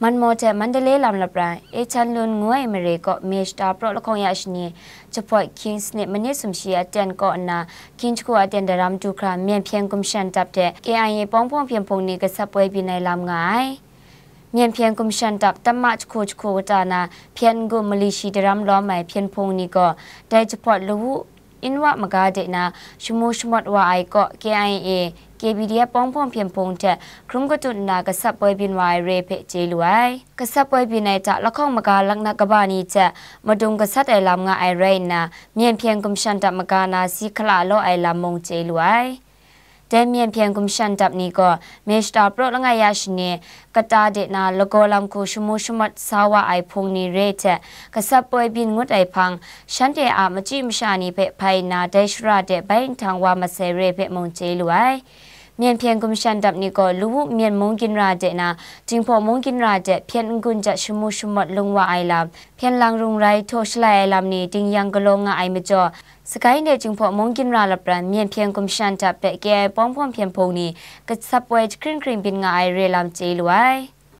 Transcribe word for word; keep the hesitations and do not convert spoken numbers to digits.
Manmaw hte Mandalay lam lapran, Echanlun ngu ai mare kaw May shata praw lahkawng ya shani, jahpawt hkying sanit manit sumshi aten kaw nna, hkying jahku aten daram du hkra Myen Hpyen Gumshan Dap hte K I A pawng hpawng hpyen hpung ni gasat poi byin ai lam nga ai. Myen Hpyen Gumshan Dap tamma jahku jahku kata na hpyen n-gun mali shi daram lawm ai hpyen hpung ni gaw, dai jahpawt lawu Inwa maga de na shamu shamawt wa ai kaw K I A, K P D F pawng hpawng hpyen hpung hte hkrum katut nna gasat poi byin wa ai re hpe chye lu ai. Gasat poi byin ai hta lahkawng maga laknak kaba ni hte madung gasat ai lam nga ai rai nna, Myen Hpyen Gumshan Dap maga na si hkala law ai lam mung chye lu ai. Dai Myen Hpyen Gumshan Dap ni gaw, May shata praw langai ya shani, kata de na lagaw lam hku shamu shamawt sa wa ai hpung ni re hte, gasat poi byin ngut ai hpang, shanhte a machyi masha ni hpe hpai nna dai shara de bai nhtang wa masai re hpe mung chye lu ai. Myen Hpyen Gumshan Dap ni gaw lawu Myen mung ginra de na, Jinghpaw mung ginra de hpyen n-gun ja shamu shamawt lung wa ai lam, hpyen lang rung rai htaw shalai ai lam ni dingyang galaw nga ai majaw, Sakai de Jinghpaw mung ginra lapran Myen Hpyen Gumshan Dap hpe K I A pawng hpawng hpyen hpung ni gasat poi jahkring hkring byin nga ai re lam chye lu ai.